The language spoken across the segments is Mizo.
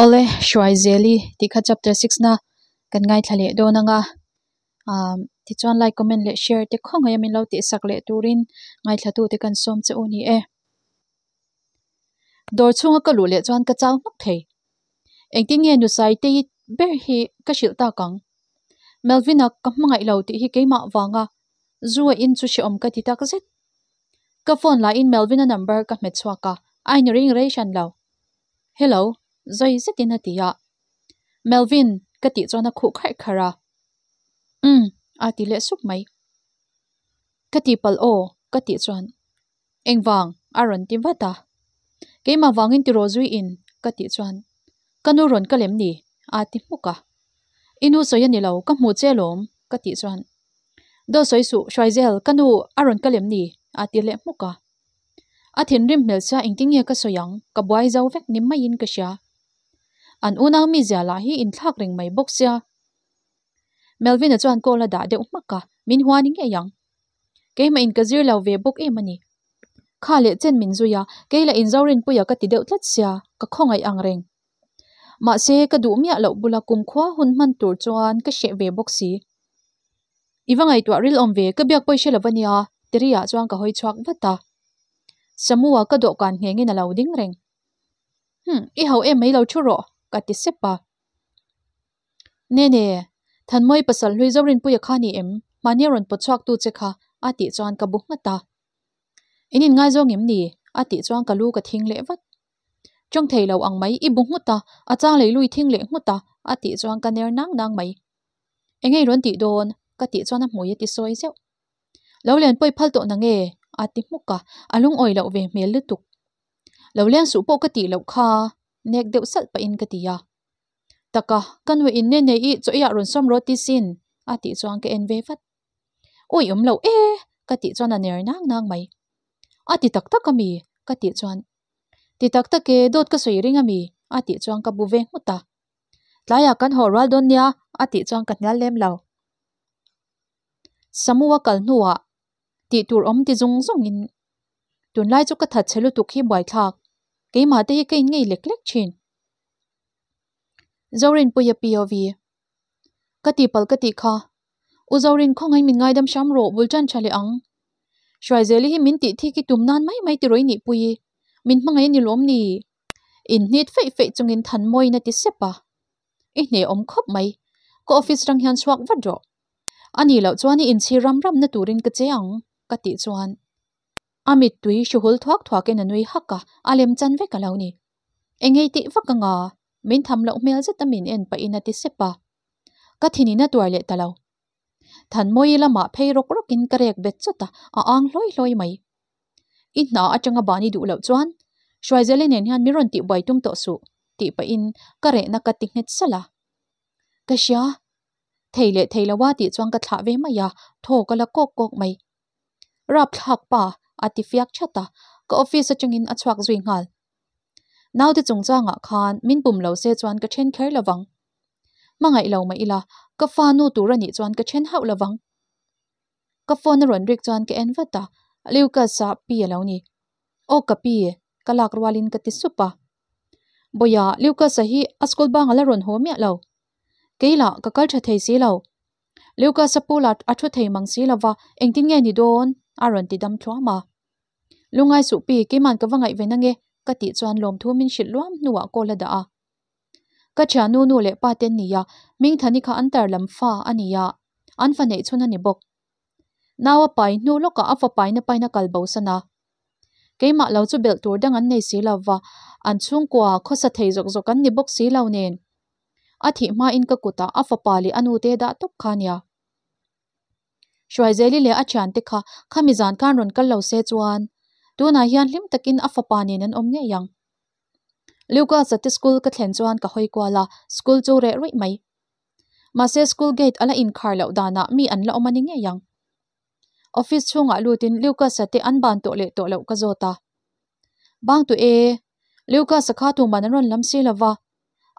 Awle, Hruaizeli tih kha chapter 6 na kan ngaithla leh dawn anga um tichuan like comment leh share te khawngaih a min lo tih sak leh turin ngaithla tu te kan sawm che u ni e. Dawr chhunga ka luh leh chuan ka chau hnawk thei. Engtin nge nusai te ber hi ka hrilh tak ang? Melvin-a ka hmangaih lo tih hi keimah vanga zu a in chu hrehawm ka ti tak zet. Ka phone lahin Melvin-a number ka hmet chhuak a, a in ring rei hran lo. Hello, zawi zetin a ti a. Melvin, ka tih chuan a khuh kharh kharh a. Umm, a ti leh sup mai. Ka tihpalh aw, ka tih chuan. Engvang? a rawn ti vat a. Keimah vangin tiraw zui in? ka tih chuan Ka nu rawn ka lem ni? a ti hmuk a. I nu sawi a ni lo, ka hmuh che alawm ka tih chuan Daw sawi suh Hruaizel, ka nu a rawn ka lem ni? a ti leh hmuk a. A thinrim hmel sia engtin nge ka sawi ang, ka buai zo vek ni maiin ka hria. An unau mizia lah hi inthlak reng mai bawk sia. Melvin-a chuan call a dah deuh hmak a, min hua ni ngei ang. Keimah in ka zir lo ve bawk em a ni. Kha leh chen min zui a, kei lah in Zorinpuia ka ti deuh tlat sia, ka khawngaih ang reng. Mahse, ka duh miah loh bula kumkhua hun hman tur chuan ka hreh ve bawk si. I va ngaihtuah ril awm ve, ka biak pawi hre lo va nia, Tiriah chuan ka hawi chhuak vat a. Samua ka dawhkan nghengin a lo ding reng. Hum, i ho em mai lo thu rawh, ka ti sep a. Nene, Thanmawi pasal hlui Zorinpuia kha ni em? Mahni a rawn pawt chhuak tu che kha, a tih chuan ka bu nghat a. In inngaizawng em ni? a tih chuan ka lu ka thing leh vat. Tawng thei lo ang mai, i bu nghut a, a chang lei lui thing leh nghut a, a tih chuan ka ner nang nang mai. Enge i rawn tih dawn? ka tih chuan a hmui a ti sawi zeuh. Lo len pawi phal tawh nange? a ti hmuk a, a lungawi loh ve hmel lutuk. Lo leng suh pawh ka tih loh kha, nek deuh salh pahin ka ti a. Taka, ka nu in ne nei i chaw eiah rawn sawm rawh ti sin, a tih chuan ka en ve vat. Awi awm lo e, ka tih chuan a ner nang nang mai. A ti tak tak ami? ka tih chuan. Ti tak tak e, dawt ka sawi ring ami? a tih chuan ka bu ve nghut a. Tlaiah kan haw rual dawn nia, a tih chuan ka hnial lem lo. Samu a kal hnuah tih tur awm ti zung zungin tunlai chu ka that chhe lutuk hi buaithlak, keimah te hi ka in ngei lek lek thin. Zorinpuia POV Ka tihpalh ka tih kha, U Zorin khawngaih min ngaidam hram rawh bul tan tha leh ang. Hruaizeli hi min tih thik i tum nan mai mai tiraw i nih pui i, min hmangaih a ni lawm ni? Inhnit feih feih chungin Thanmawiin a ti sep a. I hneh awm khawp mai, ka office atang hian chhuak vat rawh. A nih loh chuan i inchhir ram ramna turin ka che ang, ka tih chuan a mittui hruhul thuak thuakin a nui hak a, a lem chan vek a lo ni. Engei tih vak anga min tham loh hmel zeta min en pahin a ti sep a, ka thinin a tuar leh ta lo. Thanmawi lamah phei rawk rawkin ka rek bet chawt a, a ang hlawi hlawi mai. I hna atanga ban i duh loh chuan Hruaizeli nen hian min rawn tihbuai tum tawh suh tih pahin ka rehna ka ti nghet salh a. Ka hria, thei leh thei lo a tih chuan ka thlah ve mai a, thaw ka la kawk kawk mai. Rapthlak pa a ti fiak that a, ka office atangin a chhuak zui nghal. Naute chungchangah khan min pum lo se chuan ka then kher lovang. Hmangaih lo mah ila, ka fa nu tur a nih chuan ka then hauh lovang. Ka phone a rawn rik chuan ka en vat a, Lucas-a pi a lo ni. Aw ka pi, ka lak rualin ka ti sup a. Bawia, Lucas-a hi a school bang a la rawn haw miah lo. Keilah ka kal tha thei si lo. Lucas-a pool-ah a thu thei mang si lova, engtin nge ni dawn? a rawn ti dam thluam a. Lungai suh pi, keiman ka va ngaih ve nange, ka tih chuan lawmthu min hrilh luam hnuah call a dah a. Ka thiannu nu leh pa te an ni a, Hmingthani kha an tar lam fa a ni a, an fa neih chhun a ni bawk. Nau a pai hnu lawkah a fa paina pain a kal bo san a. Keimah lo chu belh tur dang an nei si lova, an chhungkua khawsa thei zawk zawk an ni bawk si lo nen. A thih hmain ka kutah a fapa leh a nute dah tawp kha a nia. Hruaizeli leh a thiante kha khami zan khan rawn kal lo se chuan tunah hian hlim takin a fapa nen an awm ngei ang. Lucas-a te school ka thlen chuan ka hawi kual a, school chu reh ruih mai. Mahse school gate a la inkhar loh danah mi an la awm a ni ngei ang. Office chhungah lutin Lucas-a te an ban tawh leh tawh loh ka zawt a. Bang tu e, Lucas-a kha tuman an rawn lam si lo va,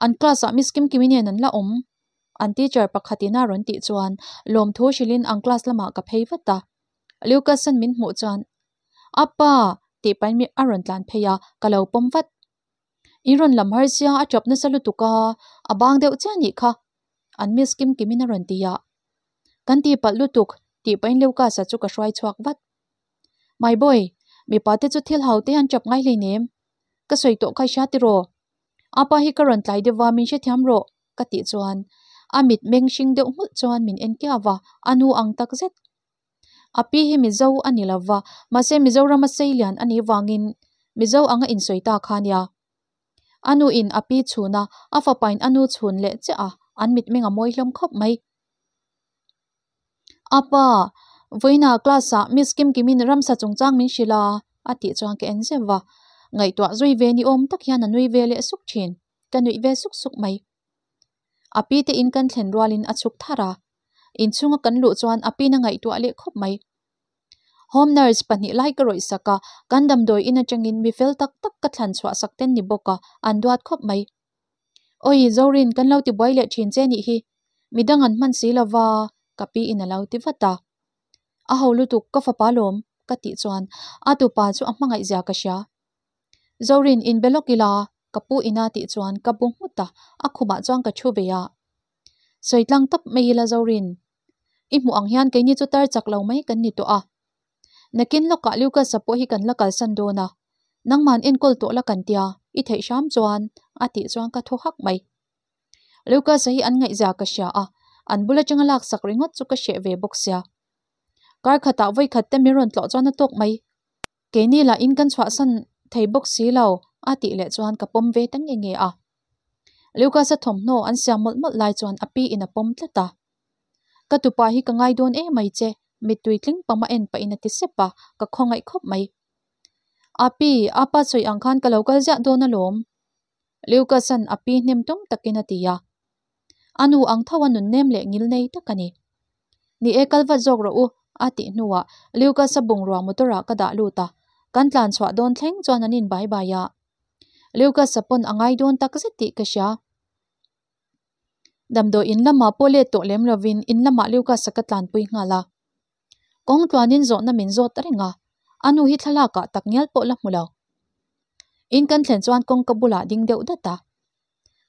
an class-ah Miss Kimkimi nen an la awm. An teacher pakhatin a rawn tih chuan lawmthu hrilhin an class lamah ka phei vat a. Lucas-a'n min hmuh chuan, Apa! tih pahin mi a rawn tlan phei a, ka lo pawm vat. In rawn lam har sia a tap nasa lutuk a, a bang deuh chiah nih kha. An miss kim kimin a rawn ti a. Kan ti palh lutuk tih pahin Lucas-a chu ka hruai chhuak vat. My boy, mipa te chu thil hau te an tap ngai hleinem. Ka sawi tawh kha i hria tiraw? Apa hi ka rawn tlai deuh va min hrethiam rawh ka tih chuan a mit meng hring deuh nghulh chuan min en kiau va, a nu ang tak zet. A pi hi Mizo a ni lo va, mahse Mizorama seilian a nih vangin Mizo anga insawi ta kha nia. A nu in a pi chhun a, a fapain a nu chhun leh chiah a, an mitmeng a mawi hlawm khawp mai. A pa, vawiinah class ah Miss Kimkimin ramsa chungchang min hrilh a, a tih chuan ka en zeuh va. Ngaihtuah zui ve ni awm tak hian a nui ve leh suk thin. Ka nuih ve suk suk mai. A pi te in kan thlen rualin a chhuk thar a, inchhunga kan luh chuan a pin a ngaihtuah leh khawp mai. Home nurse pahnih lai ka rawih sak a, kan damdawi in atangin mi fel tak tak ka thlan chhuah sak ten ni bawk a, an duat khawp mai. Awi Zorin kan lo ti buai leh thin che nih hi, midang an hman si lova ka pi in a lo ti vat a. A ho lutuk ka fapa lawm ka tih chuan a tupa chu a hmangaih zia ka hria. Zorin in be lawk ila ka pu ina tih chuan ka bu nghut a, a khumah chuan ka thu ve a. Sawi tlang tawp mai ila Zorin, i hmuh ang hian keini chu tar chak lo mai kan ni tawh a. Nakin lawkah Lucas-a pawh hi kan la kalsan dawn a, nangman enkawl tawh la kan tia, i theih hram chuan a tih chuan ka thaw hak mai. Lucas-a hi an ngaihzia ka hria a, an bul atanga laksak ringawt chu ka hreh ve bawk sia. Kar khatah vawikhat te min rawn tlawh chuan a tawk mai. Keini lah in kan chhuahsan thei bawk si lo a tih leh chuan ka pawm ve ta nge nge a. Lucas-a thawmhnaw an siam mawlh mawlh lai chuan a pi in a pawm tlat a. Ka tupa hi ka ngai dawn em mai che, mittui tling pam a en pahin a ti sep a, ka khawngaih khawp mai. Api, apa sawi ang khan ka lo kal ziah dawn alawm. Lucas-a'n a pi hnem tum takin a ti a. A nu ang tho a nunnem leh ngil nei tak a ni. Ni e kal vat zawk rawh u a tih hnuah Lucas-a bungrua motor ah ka dah lut a, kan tlan chhuah dawn thleng chuan an in bai bai a. Lucas-a pawn a ngai dawn tak zet tih ka hria. Damdawi in lamah pawh let tawh lem lovin in lamah Lucas-a ka tlanpui nghal a. Kawng tluanin zawhna min zawt reng a, a nu hi thlalak ah tak ngial pawh la hmu lo. In kan thlen chuan kawngka bulah ding deuh dat a.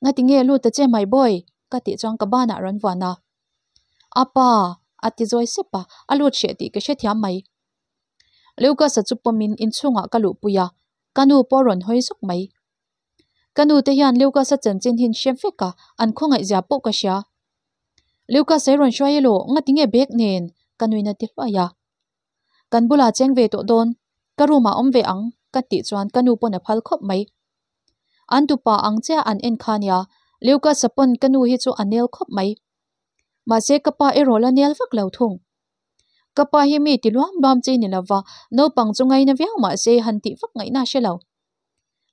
Ngati nge lut ta che my boy? ka tih chuan ka banah rawn vuan a. Apa! a ti zawi sep a, a lut hreh tih ka hrethiam mai. Lucas-a chu pawmin inchhungah ka luhpui a, ka nu pawh rawn hawi zuk mai. Ka nu te hian Lucas-a chanchin hi an hre vek a, an khawngaihzia pawh ka hria. Lucas-a i rawn hruai elaw? Ngati nge bag nen? ka nuin a ti hluai a. Kan bulah cheng ve tawh dawn, ka room ah awm ve ang ka tih chuan ka nu pawn a phal khawp mai. An tupa ang chiah an en kha nia, Lucas-a pawn ka nu hi chu a nel khawp mai. Mahse ka pa erawh la nel vak lo thung. Ka pa hi mi ti luam luam chi ni lova, naupang chu ngaina viau mahse han tih vak ngaihna a hre lo.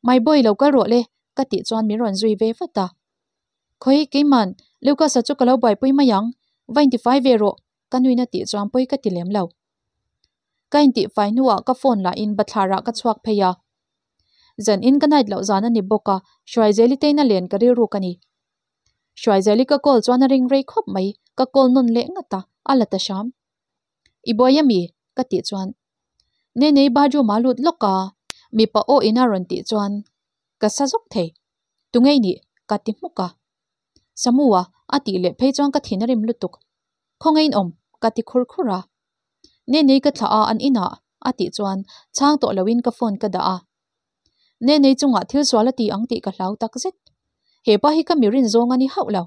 My boy lo kal rawh le ka tih chuan min rawn zui ve vat a. Khawi keiman Lucas-a chu ka lo buaipui mai ang, va intifai ve rawh Ka nuin a tih chuan pawi ka ti lem lo. Ka intihfai hnuah ka phone lah in bathlar ah ka chhuak phei a. Zan in ka night loh zan a ni bawk a, Hruaizeli tein a len ka rilru ka ni. Hruaizeli ka call chuan a ring rei khawp mai, ka call nawn leh ngat a, a la ta hram. I buai ami? ka tih chuan Nenei bathroom ah lut lawk a, mipa aw in a rawn tih chuan ka sa zawk thei. Tungei nih? ka ti hmuk a. Samu-a a tih leh phei chuan ka thin a rim lutuk. Khawngaih in awm ka ti khur khur a. Nenei ka thlah a an inah a tih chuan chhang tawh loin ka phone ka dah a. Nenei chungah thil sual a ti ang tih ka hlau tak zet. Hepa hi ka mi rin zawng a ni hauh lo.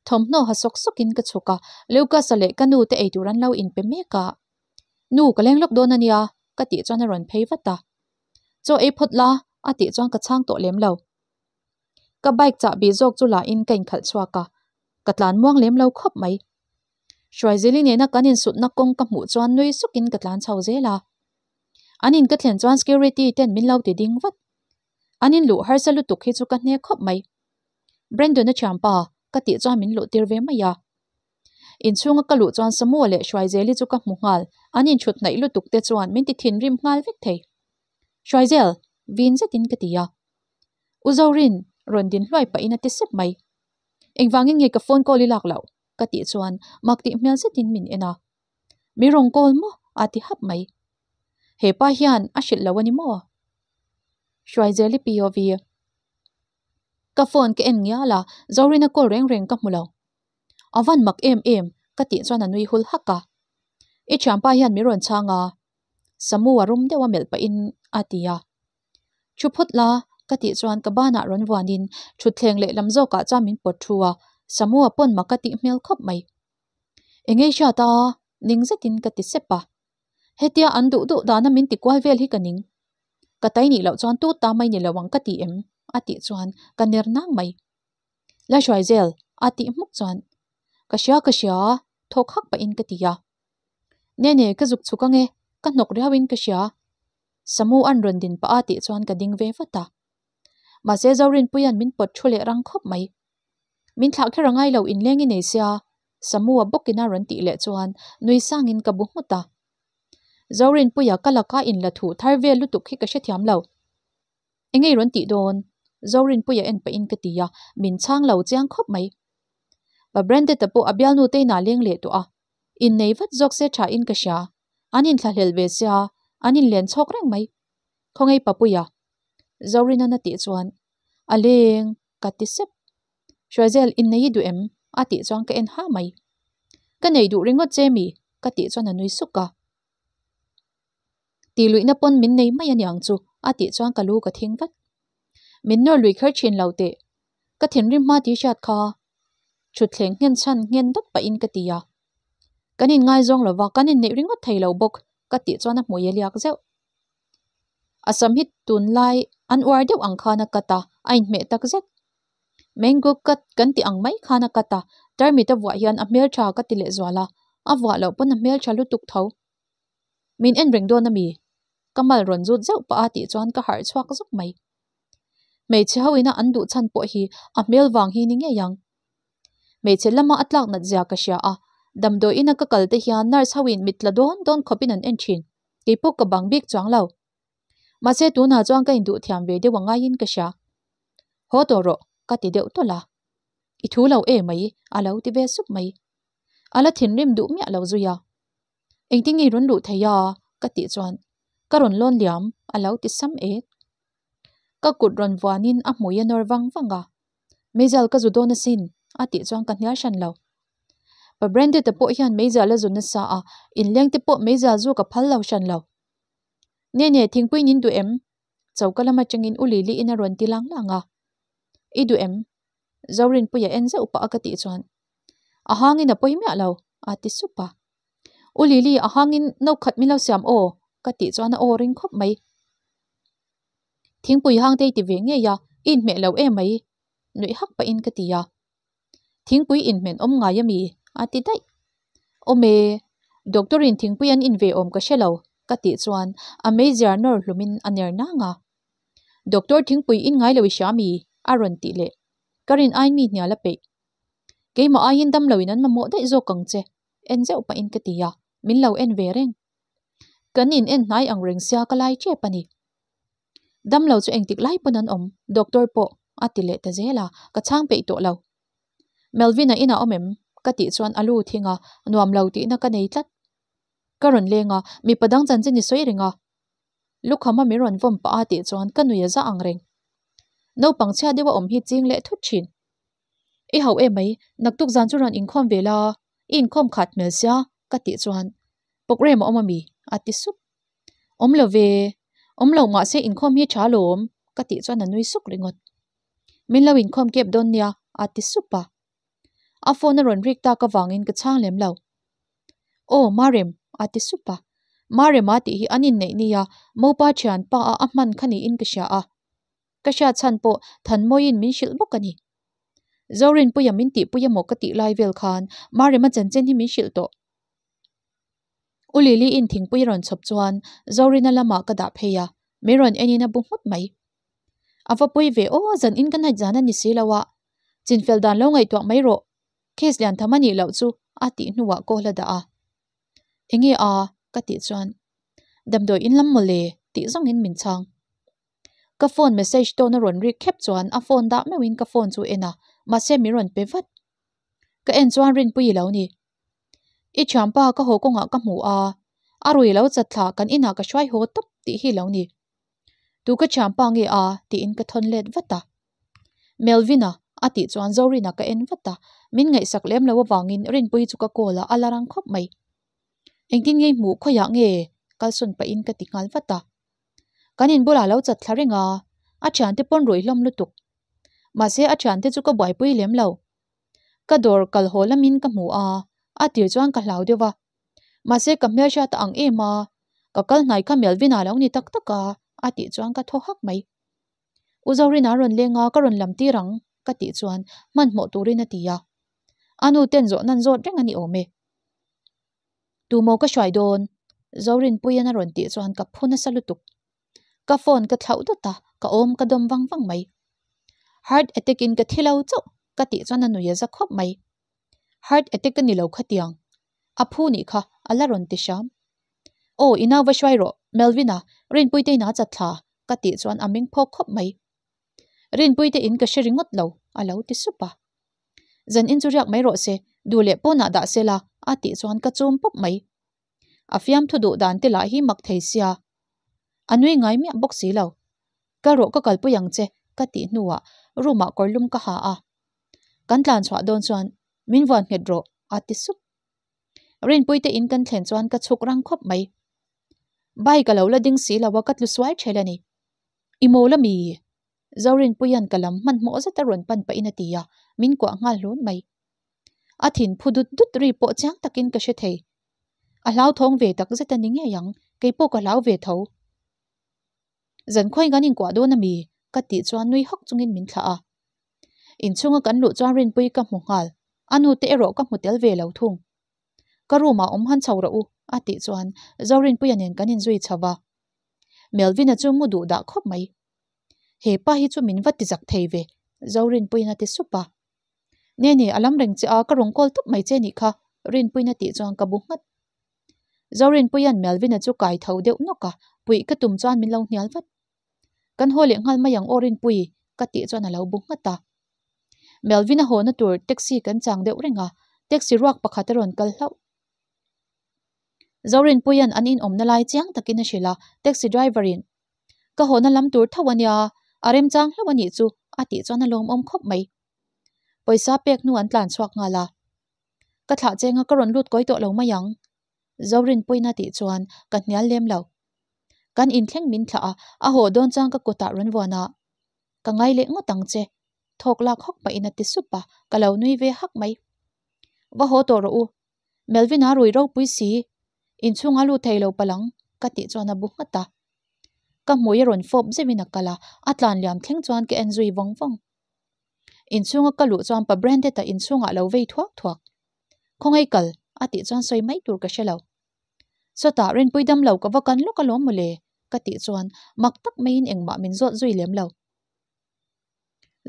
Thawmhnaw ha sawk sawkin ka chhuk a, Lucas-a leh ka nu te eitur an lo inpe mek a. Nu ka leng lawk dawn a nia ka tih chuan a rawn phei vat a. Chaw ei phawt la a tih chuan ka chhang tawh lem lo. Ka bike chahbi zawk chu la in ka inkhalh chhuak a, ka tlan muang lem lo khawp mai. Hruaizeli nena kan insutna kawng ka hmuh chuan nui sukin ka tlan chho zel a. An in ka thlen chuan security ten min lo ti ding vat. An in luh harsa lutuk hi chu ka hne khawp mai. Brandon a thianpa ka tih chuan min luh tir ve mai a. Inchhunga ka luh chuan Samuel leh Hruaizeli chu ka hmu nghal, an inthut hnaih lutuk te chuan min ti thinrim nghal vek thei. Hruaizel, vin zetin ka ti a. U Zorin, rawn din hluai pahin a ti sep mai. Engvangin nge ka phone call i lak loh? ka tih chuan mak tih hmel zetin min en a. Mi rawn call maw? a ti hap mai. Hepa hian a hrilh lo a ni maw? Hruaizeli POV. Ka phone ka en ngial a, Zorina call reng reng ka hmu lo. A van mak em em, ka tih chuan a nui hul hak a. I thianpa hian min rawn chhang a, Samu a rum deuh a melh pahin a ti a. Thu phawt la, ka tih chuan ka banah rawn vuanin thutthleng lehlam zawkah chuan min pawt thu a, Samu a pawn mak a tih hmel khawp mai. Eng ei hriat a, ning zetin ka ti sep a. Hetia an duh duh dana min ti kual vel hi ka ning. Ka tai nih loh chuan tu ta mai ni lo ang ka ti em? a tih chuan ka ner nang mai. La hruai zel a tih hmuk chuan ka hria ka hria thawk hak pahin ka ti a. Nene ka zuk chhuk ange ka hnawk riauin ka hria. Samu an rawn din pah a tih chuan ka ding ve vat a. Mahse Zorinpuia'n min pawt thu leh rang khawp mai. Min thlah kher a ngai lo inleng i nei sia Samu-a bawkin a rawn tih leh chuan nui sangin ka bu nghut a. Zorinpuia ka laka inla thuh thar vel lutuk hi ka hrethiam lo. Engei rawn tih dawn? Zorinpuia en pahin ka ti a, min chhang lo chiang khawp mai. Pa Branded-a pawh a bialnu te inah leng leh tawh a, innei vat zawk se tha in ka hria. An inthlahlel ve sia, an inlen chhawk reng mai. Khawngei Papuia? Zorina'n a tih chuan, A leng, ka ti sep. Hruaizel, innei i duh em? a tih chuan ka en ha mai. Ka nei duh ringawt che mi? ka tih chuan a nui suk a. Tih luihna pawn min nei mai aniang chu a tih chuan ka lu ka thing vat. Min nawr lui kher thin lo teh. Ka thinrim hma tih hriat kha. Thutthleng nghen chhan nghen dawt pahin ka ti a. Kan inngaizawng lova kan inneih ringawt thei lo bawk ka tih chuan a hmui a liak zeuh. A sam hi tunlai an uar deuh ang khan a cut a, a inhmeh tak zet. Mango cut kan tih ang mai khan a cut a, tarmit a vuah hian a hmeltha ka ti lehzual a, a vuah loh pawn a hmeltha lutuk tho. Min en reng dawn a mi? Ka mal rawn zut zeuh pah a tih chuan ka harh chhuak zawk mai. Hmeichhe ho ina an duh chhan pawh hi a hmel vang hi ni ngei ang. Hmeichhe lama a tlak nat zia ka hria a, damdawi ina ka kal te hian nurse ho in mit tla dawn dawn khawp in an en thin. Kei pawh ka bang bik chuang lo. Mahse tunah chuan ka induh thiam ve deuh a ngaiin ka hria. Haw tawh rawh ka ti deuh tawlh a. I thu lo e mai a lo ti ve sup mai. A la thinrim duh miah lo zui a. Engtin nge rawn luh thei a? ka tih chuan ka rawn lawn liam a lo ti sam et. Ka kut rawn vuanin a hmui a nawr vang vang a. Meizal ka zu dawn asin a tih chuan ka hnial hran lo. Pa Branded-a pawh hian meizal a zu nasa a, inleng te pawh meizal zu ka phal lo hran lo. Nene, thingpui nin duh em? Choka lam atangin U Lili in a rawn ti lang lang a. I duh em? Zorinpuia en zeuh pah a ka tih chuan a hangin a pawi miah lo a ti sup a. U Lili a hangin no khat min lo siam aw ka tih chuan a aw ring khawp mai. Thingpui hang te i ti ve ngei a, i inhmeh lo em mai nuih hak pahin ka ti a. Thingpui inhmen awm ngai ami? a ti daih. Awm e, doctor in thingpui an in ve awm ka hre lo ka tih chuan a meiziar nawr hlumin a ner nang a. Doctor thingpui in ngai lo i hria mi? a rawn tih leh ka rin ai mi hnial a peih. Keimah aiin dam loin an mamawh daih zawk ang che en zeuh pahin ka ti a, min lo en ve reng. Kan in en hnai ang reng sia ka lai tep a ni. Dam lo chu engtik lai pawn an awm, doctor pawh a ti leh ta zel a, ka chhang peih tawh lo. Melvin-a inah awm em? ka tih chuan a lu thing a, nuam lo tihna ka nei tlat. Ka rawn leng a, mipa dang chanchin i sawi reng a. Lukham a min rawn vawm pah a tih chuan ka nui a za ang reng. Naupang chhia deuh a awm hi ching leh thut thin. I hauh em mai, naktuk zan chu rawn inkhawm ve la, i inkhawm khat hmel sia ka tih chuan Programme a awm ami? a ti sup. Awm lo ve, awm lo mahse inkhawm hi tha lawm ka tih chuan a nui suk ringawt. Min lo inkhawm kep dawn nia a ti sup a. A phone a rawn rik tak avangin ka chhang lem lo. Aw Marem a ti sup a. Marem a tih hi an inneih nia Mopa thian pa a a hman kha niin ka hria a. Ka hriat chhan pawh Thanmawiin min hrilh bawk a ni. Zorinpuia min tihpui emaw ka tih lai vel khan Marema chanchin hi min hrilh tawh. U Lili in thingpui rawn chhawp chuan Zorina lamah ka dah phei a, min rawn enin a bu nghut mai. A va pawi ve aw, zan in ka nat zan a ni si lo a, chinfel dan lo ngaihtuah mai rawh, case lian tham a nih loh chu a tih hnuah call a dah a. Enge a? ka tih chuan Damdawi in lam mawle tih zawngin min chhang. Ka phone message tawn a rawn rik khep chuan a phone dah meuhin ka phone chu en a, mahse min rawn pe vat. Ka en chuan Rinpuii lo ni. I thianpa ka haw kawngah ka hmu a, a rui lo chat thla kan inah ka hruai haw tawp tih hi lo ni. Tu ka thianpa nge a? tiin ka thawn let vat a. Melvin-a a tih chuan Zorina ka en vat a, min ngaihsak lem lo avangin Rinpuii chu ka call a, a la rang khawp mai. Engtin ngei hmuh khawiah nge kalsawn pahin ka ti nghal vat a. Kan inbulah lo chat thla reng a, a thiante pawn ruih hlawm lutuk. Mahse a thiante chu ka buaipui lem lo. Ka dawr kal haw lamin ka hmu a, a tir chuan ka hlau deuh a. Mahse ka hmelhriat a ang em a, ka kal hnai kha Melvin-a lo ni tak tak a, a tih chuan ka thaw hak mai. U Zorina a rawn leng a, ka rawn lam tir ang, ka tih chuan hmanhmawh turin a ti a. A nu ten zawh nan zawt reng a ni awm e. Tumaw ka hruai dawn? Zorinpuian a rawn tih chuan ka phu nasa lutuk. Ka phone ka thlauh dawt a, ka awm ka dawm vang vang mai. Heart attack in ka thi lo chauh ka tih chuan a nui a za khawp mai. Heart attack a ni lo khatiang. A phu nih kha a la rawn ti hram. Aw i nau va hruai rawh Melvin-a Rinpuite in a chat thla ka tih chuan a meng phawk khawp mai. Rinpuite in ka hre ringawt lo a lo ti sup a. Zan in chu riak mai rawh se, duh leh pawnah dah se la a tih chuan ka chum pawp mai. A fiamthu duh dan te lah hi mak thei sia. A nui ngai miah bawk si lo. Kal rawh ka kalpui ang che ka tih hnuah room ah kawr lum ka ha a. Kan tlan chhuah dawn chuan min vuan nghet rawh a ti sup. Rinpui te in kan thlen chuan ka chhuk rang khawp mai. Bike a lo la ding si lo a ka tlu sual ṭhel a ni. I mawl a mi? Zorinpuia'n ka lam hmanhmawh zet a rawn pan pahin a ti a, min kuah nghal hlun mai. A thin phu dut dut ri pawh chiang takin ka hre thei. A hlauthawng ve tak zet a ni ngei ang, kei pawh ka hlau ve tho. Zankhuain kan inkuah dawn a mi? ka tih chuan nui hawk chungin min thlah a. Inchhunga kan luh chuan Rinpui ka hmu nghal, a nute erawh ka hmu tel ve lo thung. Ka room ah awm han chho rawh u a tih chuan Zorinpuia nen kan inzui chho va. Melvin-a chu mu duh dah khawp mai. He pa hi chu min va ti zak thei ve, Zorinpuiin a ti sup a. Nene, a lam reng che a, ka rawn call tawp mai che nih kha, Rinpuiin a tih chuan ka bu nghat. Zorinpuia'n Melvin-a chu kai tho deuh nawk a, puih ka tum chuan min lo hnial vat. Kan haw leh nghal mai ang aw Rinpui, ka tih chuan a lo bu nghat a. Melvin-a hawna tur taxi kan chang deuh reng a, taxi ruak pakhat a rawn kal hlauh. Zorinpuia'n an inawmna lai chiang takin a hrilh a, taxi driver-in, Ka hawna lam tur tho a nia, a remchang hlauh a nih chu, a tih chuan a lawmawm khawp mai. Pawisa pek hnu an tlan chhuak nghal a. Ka thlah chenga ka rawn lut kawi tawh lo mai ang. Zorinpuiin a tih chuan ka hnial lem lo. Kan inthleng min thlah a, a haw dawn chuan ka kutah rawn vuan a, Ka ngai leh ngawt ang che, thawk lak hawk pahin a ti sup a, ka lo nui ve hak mai. Va haw tawh rawh u, Melvin-a rui ropui si, inchhunga lut thei lo palang, ka tih chuan a bu nghat a. Ka hmui a rawn fawp zeuhin a kal a, a tlan liam thleng chuan ka en zui vawng vawng. Inchhunga ka luh chuan pa Branded-a inchhungah lo vei thuak thuak. Khawngaih kal, a tih chuan sawi mai tur ka hre lo. Sawtah Rinpui dam lo ka va kan lawk alawm mawle, ka tih chuan mak tak maiin engmah min zawt zui lem lo.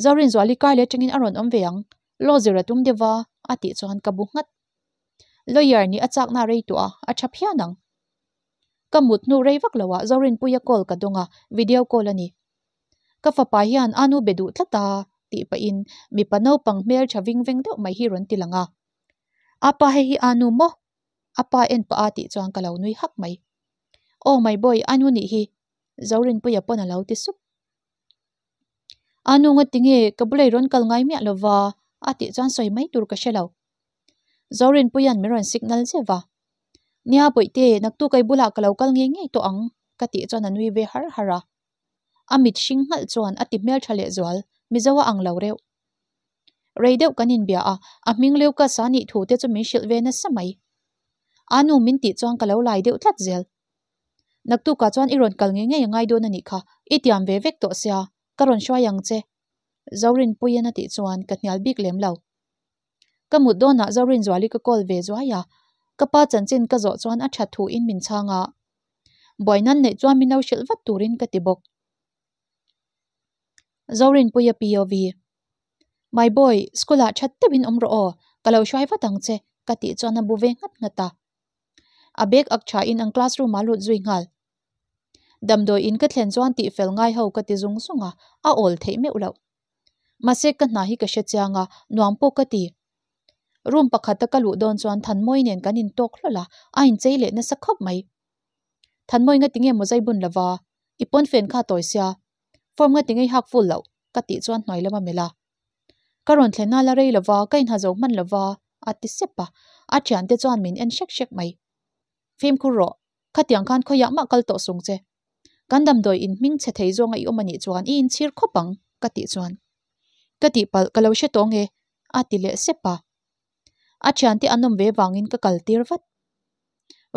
Zorinzuali kar leh atangin a rawn awm ve ang, law zir a tum deuh va, a tih chuan ka bu nghat. Lawyer nih a chakna rei tawh a, a tha phian ang. Ka mut hnu rei vak loah Zorinpuia call ka dawng a, video call a ni. Ka fapa hian a nu be duh tlat a, tih pahin mipa naupang hmel tha ving veng deuh mai hi rawn ti lang a. A pa hei hi a nu maw? A pa en pah a tih chuan ka lo nui hak mai. Aw my boy, a nu nih hi, Zorinpuia pawn a lo ti sup. A nu nga tinge ka bulei rawn kal ngai miah lova a tih chuan sawi mai tur ka hre lo. Zorinpuia'n min rawn signal zeuh va. Nia Bawihte, naktuk ei bulah ka lo kal ngei ngei tawh ang ka tih chuan a nui ve har har a. A mit hring nghalh chuan a ti hmeltha lehzual, Mizo a ang lo reuh. Rei deuh kan inbia a, a hming Lucas a nih thu te chu min hrilh ve nasa mai. A nu min tih chuan ka lo lai deuh tlat zel. Naktukah chuan i rawn kal ngei ngei a ngai dawn a nih kha, i tiam ve vek tawh sia, ka rawn hruai ang che. Zorinpuiin a tih chuan ka hnial bik lem lo. Ka mut dawnah Zorinzuali ka call ve zuai a, ka pa chanchin ka zawh chuan a that thuin min chhang a. Buai nan neih chuan min lo hrilh vat turin ka ti bawk. Zorinpuia POV. My boy, school ah that deuhin awm rawh aw, ka lo hruai vat ang che, ka tih chuan a bu ve nghat nghat a. A bag ak tha in an classroom ah lut zui nghal. Damdawi in ka thlen chuan tih fel ngai ho ka ti zung zung a, a awl theih meuh loh. Mahse ka hna hi ka hre chiang a, nuam pawh ka ti. Room pakhata ka luh dawn chuan Thanmawi nen kan intawk hlawlh a, a inchei leh nasa khawp mai. Thanmawi nga tinge maw zai bun lova, i pawnfen kha a tawi sia, form nga tinge i hak full loh ka tih chuan hnuai lama melh a. Ka rawn thlen a la rei lova, ka inha zo hman lova, a ti sep a, a thiante chuan min en hrek hrek mai. Fimkhur rawh, khatiang khan khawiah mah kal tawh sung che. Kan damdawi in hming chhe thei zawnga i awm a nih chuan i inchhir khawp ang, ka tih chuan. Ka tihpalh ka lo hre tawh nge, a ti leh sep a. A thiante an awm ve vangin ka kal tir vat.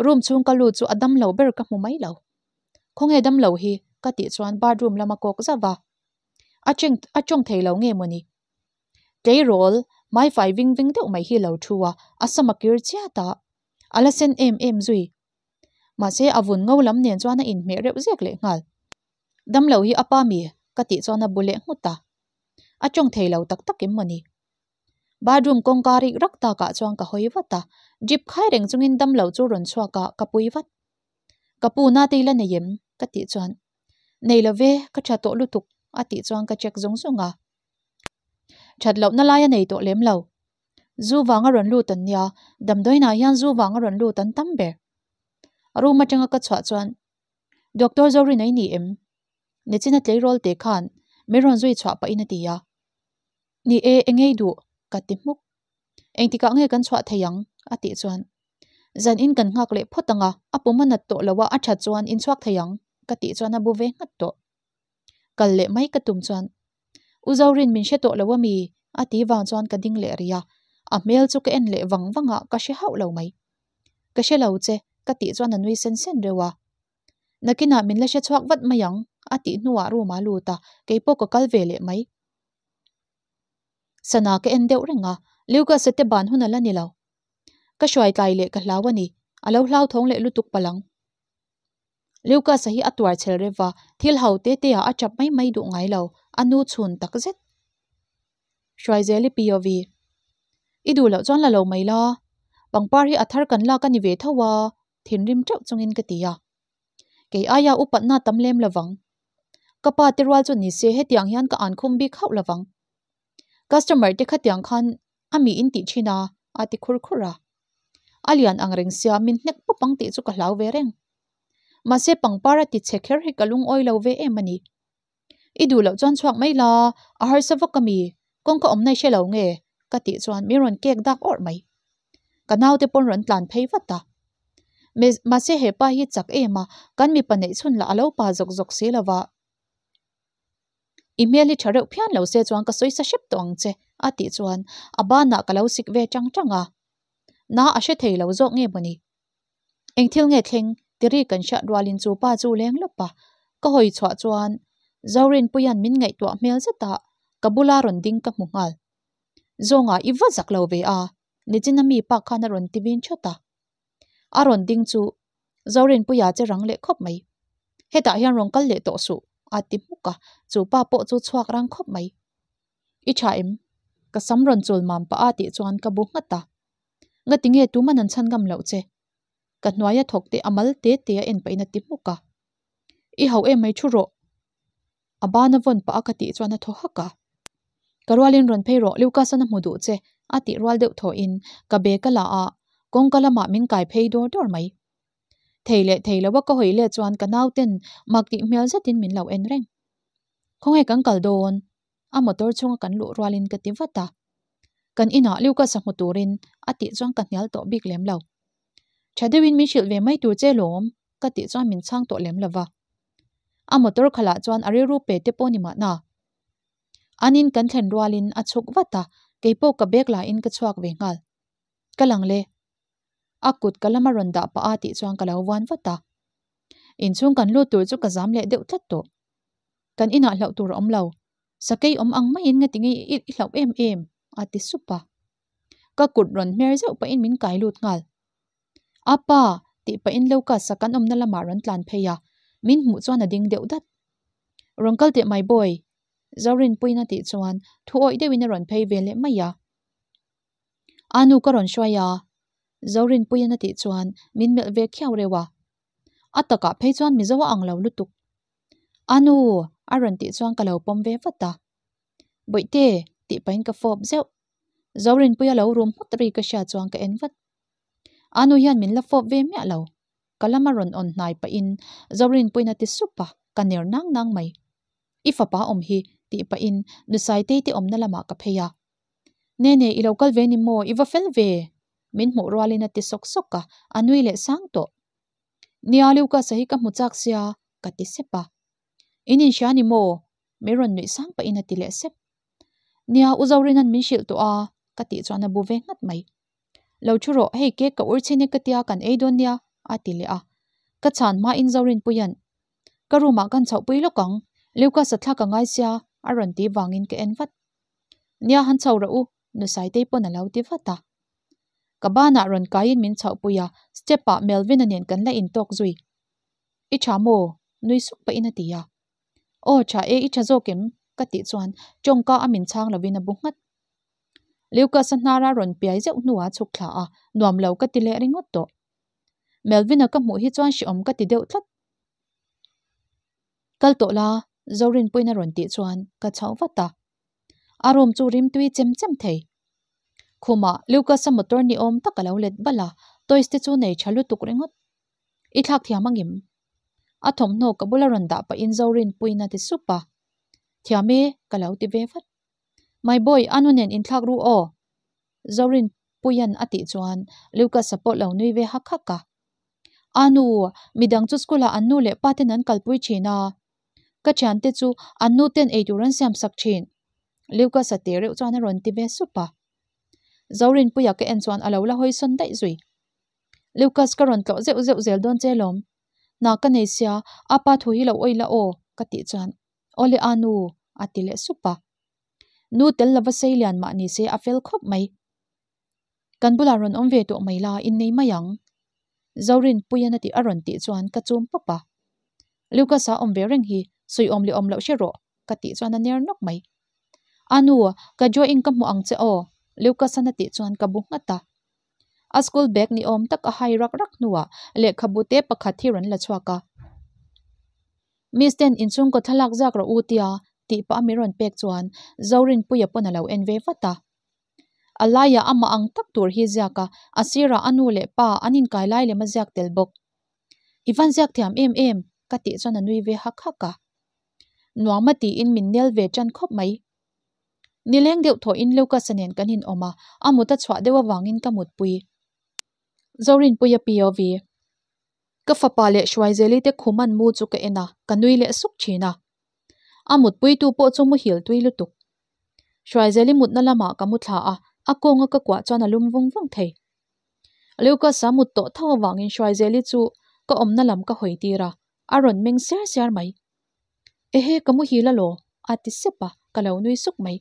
Room chhung ka lut chu a dam lo ber ka hmu mai lo. Khawnge dam lo hi? ka tih chuan bathroom lama kawk zauh a. A cheng a tawng thei lo nge mawni? Tleirawl hmaifai ving veng deuh mai hi lo thu a, a sam a kir chiat a, a la sen em em zui. Mahse a vun ngo lam nen chuan a inhmeh reuh zek leh nghal. Dam lo hi a pa mi? ka tih chuan a bu leh nghut a. A tawng thei lo tak tak em mawni? Bathroom kawngka rik rak takah chuan ka hawi vat a, drip khai reng chungin dam lo chu rawn chhuak a, ka pui vat. Ka pu na te i la nei em? ka tih chuan Nei lo ve, ka tha tawh lutuk a tih chuan ka check zung zung a. That lohna lai a nei tawh lem lo. Zu vanga rawn lut an nia, damdawiinah hian zu vanga rawn lut an tam ber. Room atanga ka chhuah chuan Doctor Zorin a i ni em? Nichina tleirawl te khan min rawn zui chhuah pahin a ti a. Ni e, engei duh? ka ti hmuk. Engtikah nge kan chhuah thei ang? a tih chuan Zan in kan nghak leh phawt ang a, a pum a nat tawh lo a, a that chuan in chhuak thei ang ka tih chuan a bu ve nghat tawh. Kal leh mai ka tum chuan U Zorin min hre tawh lo a mi? a ti vang chuan ka ding leh rih a, a hmel chu ka en leh vang vang a, ka hre hauh lo mai. Ka hre lo che ka tih chuan a nui sen sen reuh a. Nakinah min la hre chhuak vat mai ang a tih hnuah room ah a lut a, keipawh ka kal ve leh mai. Sana ka en deuh reng a, Lucas-a te ban hun a la ni lo. Ka hruai tlai leh ka hlau a ni, a lo hlauthawng leh lutuk palh ang. Lucas-a hi a tuar chhel reuh va, thil ho te te ah a tap mai mai duh ngai lo, a nu chhun tak zet. Hruai zel i POV. I duh loh chuan la lo mai la, pangpar hi a thar kan lak a ni ve tho a, thinrim teuh chungin ka ti a. Kei aia upatna tam lem lovang. Ka pa te rual chu ni se hetiang hian ka an khum bik hauh lovang. Customer te khatiang khan a mi in tih thin a, a ti khur khur a. A lian ang reng sia min hnek pawp ang tih chu ka hlau ve reng. Mahse pangpar a ti chhe kher hi ka lungawi lo ve em a ni. I duh loh chuan chhuak mai la, a harsa vak a mi, kawngka awmna i hre lo nge? ka tih chuan min rawn kek dak awrh mai. Ka naute pawn rawn tlan phei vat a. Mahse he pa hi chak em a, kan mipa neih chhun lah a lo pa zawk zawk si lo va. I hmel hi tha reuh phian lo se chuan ka sawi sa hrep tawh ang che a tih chuan a banah ka lo sik ve tang tang a. Na a hre thei lo zawk nge mawni? Eng thil nge thleng? Tiri kan hriat rualin chu pa chu leng lawp a, ka hawi chhuah chuan Zorinpuia'n min ngaihtuah hmel zet a, ka bula rawn ding ka hmu nghal. Zawnga i va zak lo ve a, nichina mi pa khan a rawn ti vin thawt a. A rawn ding chu Zorinpuia che rang leh khawp mai. Hetah hian rawn kal leh tawh suh, a ti hmuk a, chu pa pawh chu chhuak rang khawp mai. I tha em? Ka sam rawn chul mam pah a tih chuan ka bu nghat a. Ngati nge tuman an chhan ngam loh che? Ka hnuaia thawk te a mal te te a en pahin a ti hmuk a. I hauh em mai thu rawh. A ban a vawn pah a ka tih chuan a thaw hak a. Ka rualin rawn phei rawh Lucas-an a hmu duh che a tih rual deuh thawhin ka bag a la a, kawngka lamah min kai phei dawr dawr mai. Thei leh thei lo a ka hawi let chuan ka nauten mak tih hmel zetin min lo en reng. Khawnge kan kal dawn? A motor chhunga kan luh rualin ka ti vat a. Kan inah Lucas-a hmu turin a tih chuan ka hnial tawh bik lem lo. Tha deuhin min hrilh ve mai tur che lawm ka tih chuan min chhang tawh lem lo va. A motor khalah chuan a rilru pe te pawh ni mahna. An in kan thlen rualin a chhuk vat a, keipawh ka bag lahin ka chhuak ve nghal. Ka lang le. A kut ka lama rawn dah pah a tih chuan ka lo vuan vat a. Inchhung kan lut tur chu ka zam leh deuh tlat tawh. Kan inah hlauh tur a awm lo. Sakei awm ang maiin nga tinge i hlauh em em? a ti sup a. Ka kut rawn hmer zeuh pahin min kai lut nghal. A pa! tih pahin Lucas-a kan awmna lamah rawn tlan phei a, min hmuh chuan a ding deuh dat. Rawn kal teh my boy! Zorinpuiin a tih chuan thu awih deuhin a rawn phei ve leh mai a. A nu ka rawn hruai a, Zorinpuiin a tih chuan min melh ve khiau reuh a. A takah phei chuan Mizo a ang lo lutuk. A nu! a rawn tih chuan ka lo pawm ve vat a. Bawihte! tih pahin ka fawp zeuh. Zorinpuia lo rum hmut ri ka hria chuan ka en vat. A nu hian min la fawp ve miah lo. Ka lama rawn awn hnai pahin Zorinpuiin a ti sup a, ka ner nang nang mai. I fapa awm hi tih pahin Nusaitei te awmna lamah ka phei a. Nene, i lo kal ve ni maw? I va fel ve? Min hmuh rualin a ti sawk sawk a, a nui leh sang tawh. Nia, Lucas-a hi ka hmu chak sia, ka ti sep a. In inhria ni maw? Mi rawn nuih sang pahin a ti leh sep. Nia, U Zorina'n min hrilh tawh a, ka tih chuan a bu ve nghat mai. Lo thu rawh, hei cake ka ur chhin e ka tia kan ei dawn nia, a ti leh a. Ka chhan hmain Zorinpuia'n, Ka room ah kan chhoh pui lawk ang, Lucas-a thla ka ngai sia, a rawn ti vangin ka en vat. Nia han chho rawh u, Nu Saitei pawn a lo ti vat a. Ka banah rawn kaiin min chhoh pui a, step ah Melvin-a nen kan la intawk zui. I tha maw? Nui suk pahin a ti a. Aw tha e, i tha zawk em? Ka tih chuan tawngka a min chhang lovin a bu nghat. Lucas-a hnara rawn piai zeuh hnuah a chhuk thla a, nuam lo ka ti leh ringawt tawh. Melvin-a ka hmuh hi chuan hrehawm ka ti deuh tlat. Kal tawh la, Zorinpuiin a rawn tih chuan ka chhoh vat a. A room chu rimtui chem chem thei. Khumah Lucas-a motor ni awm tak a lo let bal a, toys te chu nei tha lutuk ringawt. I thlak thiam angim? A thawmhnaw ka bula rawn dah pahin Zorinpuiin a ti sup a. Thiam e, ka lo ti ve vat. My boy, a nu nen inthlak ru aw? Zorinpuia'n a tih chuan Lucas-a pawh lo nui ve hak hak a. A nu, midang chu school-ah an nu leh pa ten an kalpui thin a. Ka thiante chu an nu ten eitur an siam sak thin. Lucas-a teh reuh chuan a rawn ti ve sup a. Zorinpuia ka en chuan a lo la hawi sawn daih zui. Lucas ka rawn tlawh zeuh zeuh zel dawn che lawm. Hna ka nei sia, a pa thu hi lo awih la aw, ka tih chuan Awle a nu, a ti leh sup a. Nu tel lova sei lian mah ni se a fel khawp mai. Kan bulah rawn awm ve tawh mai la, innei mai ang. Zorinpuian a tih a rawn tih chuan ka chum pawp a. Lucas-a awm ve reng hi sawi awm leh awm loh hre rawh, ka tih chuan a ner nawk mai. A nu, ka drawing ka hmu ang che aw, Lucas-an a tih chuan ka bu nghat a. A school bag ni awm tak a hai rak rak hnuah lehkhabu te pakhat hi rawn la chhuak a. Miss ten inchhungkaw thlalak zak rawh u tia tih pah a mi rawn pek chuan Zorinpuia pawn a lo en ve vat a. A laiah amah ang tak tur hi ziak a, a sirah a nu leh pa an inkai lai lem a ziak tel bawk. I van ziak thiam em em ka tih chuan a nui ve hak hak a. Nuam a tiin min nel ve tan khawp mai. Nileng deuh thawhin Lucas-a nen kan inawm a, a mut a chhuah deuh avangin ka mutpui. Zorinpuia POV. Ka fapa leh Hruaizeli te khum an mu chu ka en a, ka nui leh suk thin a. A mutpuitu pawh chu muhil tui lutuk. Hruaizeli mutna lamah ka mu thla a, a kawnga ka kuah chuan a lum vung vung thei. Lucas-a mut tawh tho avangin Hruaizeli chu ka awmna lam ka hawi tir a, a rawn meng siar siar mai. Ehe, ka muhil alaw? a ti sep a, ka lo nui suk mai.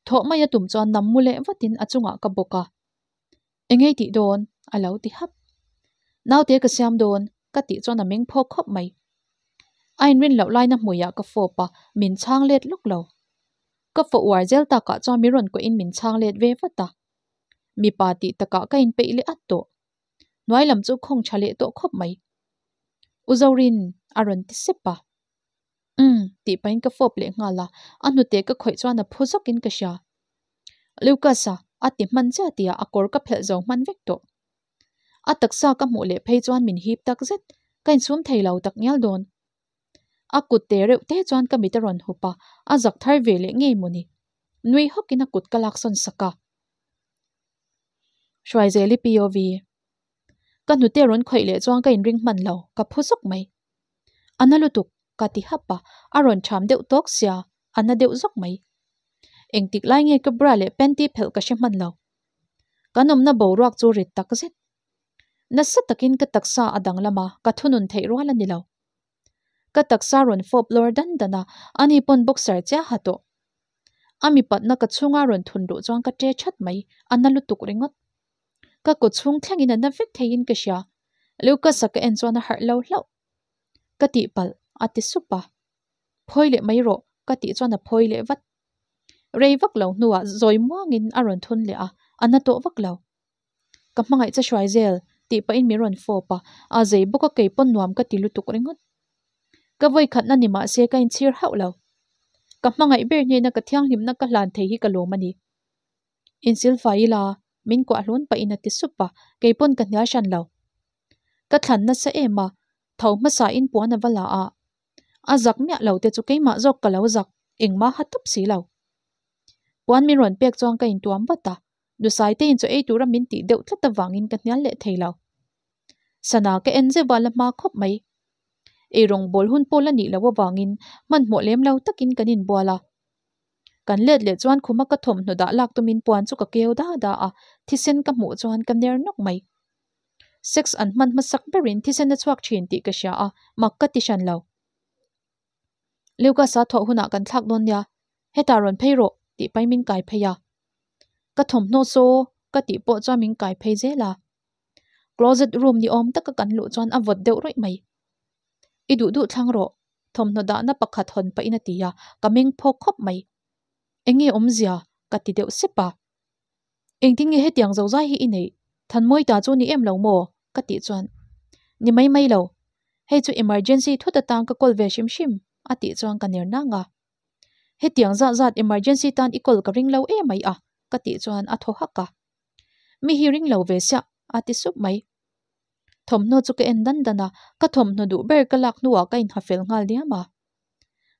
Thawh mai a tum chuan nam mu leh vatin a chungah ka bawk a. Engei tih dawn? a lo ti hap. Naute ka siam dawn, ka tih chuan a meng phawk khawp mai. A inrin loh laina hmuiah ka fawp a, min chhang let lawk lo. Ka fawh uar zel takah chuan min rawn kuahin min chhang let ve vat a. Mipa tih takah ka inpeih leh at tawh. Hnuai lam chu khawng tha leh tawh khawp mai. U Zorin a rawn ti sep a. Umm tih pahin ka fawp leh nghal a, a hnute ka khawih chuan a phu zawkin ka hria. Lucas-a a ti hman chiah tihah a kawr ka phelh zo hman vek tawh. A taksa ka hmuh leh phei chuan min hip tak zet, ka insum thei lo tak ngial dawn. A kut te reuh te chuan ka mit a rawn hup a, a zak thar ve leh ngei mawni. Nui hawkin a kut ka laksawn sak a. Hruaizeli POV. Ka hnute rawn khawih leh chuan ka inring hman lo, ka phu zawk mai. A na lutuk, ka ti hap a, a rawn ṭham deuh tawk sia, a na deuh zawk mai. Engtik lai nge ka bra leh panty phelh ka hre hman lo. Kan awmna boruak chu rit tak zet. Nasa takin ka taksa a danglam a, ka thunun theih rual a ni lo. Ka taksa rawn fawp lawr dan dan a, ani pawn boxer chiah ha tawh. A mipatna ka chhunga rawn thun duh chuan ka ṭe ṭhat mai, a na lutuk ringawt. Ka kut chhung thlengin a na vek theiin ka hria. Lucas-a ka en chuan a harh lo hlauh. Ka tihpalh, a ti sup a. Phawi leh mai rawh, ka tih chuan a phawi leh vat. Rei vak lo hnuah zawi muangin a rawn thun leh a, a na tawh vak lo. Ka hmangaih che hruai zel, tih pahin min rawn fawp a, a zei bawk a kei pawn nuam ka ti lutuk ringawt. Ka vawi khatna ni mah se ka inchhir hauh lo. Ka hmangaih ber hnena ka thianghlimna ka hlan thei hi ka lawm a ni. Insilfai ila, min kuah hlun pahin a ti sup a, kei pawn ka hnial hran lo. Ka thlan nasa em a, tho hmasa in puan a va la a. A zak miah lo te chu keimah zawk ka lo zak, engmah ha tawp si lo. Puan min rawn pek chuan ka intuam vat a, Nusaiteiin chaw ei tura min tih deuh tlat avangin ka hnial leh thei lo. Sana ka en zeuh a la hma khawp mai. Eirawng bawl hun pawh la nih loh avangin hmanhmawh lem lo takin kan inbual a. Kan let leh chuan khuma ka thawmhnaw dah lak tumin puan chu ka keu da da a, thisen ka hmuh chuan ka ner nawk mai. Sex an hman hmasak berin thisen a chhuak thin tih ka hria a, mak ka ti hran lo. Lucas-a thawh hunah kan thlak dawn nia, hetah rawn phei rawh tih pahin min kai phei a. Ka thawmhnaw saw ka tih pawh chuan min kai phei zel a. Closet room ni awm taka kan luh chuan a vawt deuh rawih mai. I duh duh thlang rawh, thawmhnaw dahna pakhat hawn pahin a ti a, ka meng phawk khawp mai. Enge awmzia? ka ti deuh sep a. Engtin nge hetiang zozai hi i neih? Thanmawi ta chu ni em lo maw? ka tih chuan, Ni mai mai lo. Hei chu emergency thut atang ka call ve hrim hrim, a tih chuan ka ner nang a. Hetiang zat zat emergency tan i call ka ring lo emai a, ka tih chuan a thaw hak a. Mi hi ring lo ve siah, a ti sup mai. Thawmhnaw chu ka en dan dan a, ka thawmhnaw duh ber ka lak hnuah ka inha fel nghal diam a.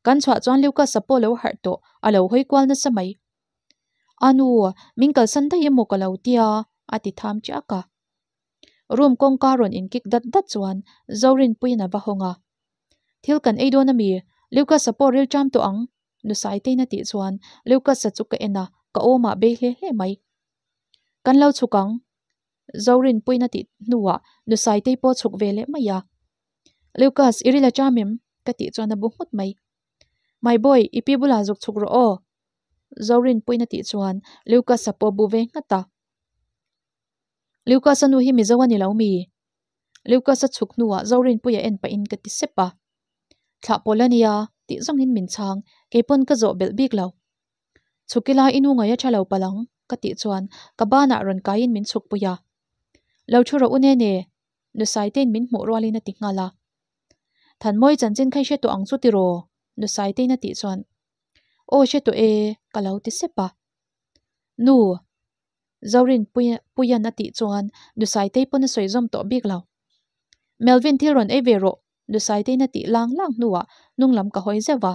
Kan chhuah chuan Lucas-a pawh lo harh tawh, a lo hawi kual nasa mai. A nu, min kalsan daih emaw ka lo tia, a ti tham chiak a. Room kawngka rawn inkik dat dat chuan Zorinpuiin a va hawng a. Thil kan ei dawn ami? Lucas-a pawh ril ṭam tawh ang, Nusaitein a tih chuan Lucas-a chu ka en a, ka awmah bei hle hle mai. Kan lo chhuk ang, Zorinpuiin a tih hnuah Nusaitei pawh a chhuk ve leh mai a. Lucas, i ril a ṭam em? ka tih chuan a bu nghut mai. My boy, i pi bulah zuk chhuk rawh aw, Zorinpuiin a tih chuan Lucas-a pawh a bu ve nghat a. Lucas-a nu hi Mizo a ni lo mi? Lucas-a chhuk hnuah Zorinpuia en pahin ka ti sep a. Thlah pawlh a nia tih zawngin min chhang, keipawn ka zawh belh bik lo. Chhuk ila i nu ngaih a tha lo palh ang ka tih chuan ka banah rawn kaiin min chhukpui a. Lo thu rawh u nene, Nusaitein min hmuh rualin a ti nghal a. Thanmawi chanchin kha i hre tawh ang chu tiraw? Nusaitein a tih chuan Aw hre tawh e ka lo ti sep a. Nu. Zorin Puian a tih chuan Nusaitei pawn a sawi zawm tawh bik lo. Melvin thil rawn ei ve rawh Nusaitein a tih lang lang hnuah hnung lam ka hawi zeuh a.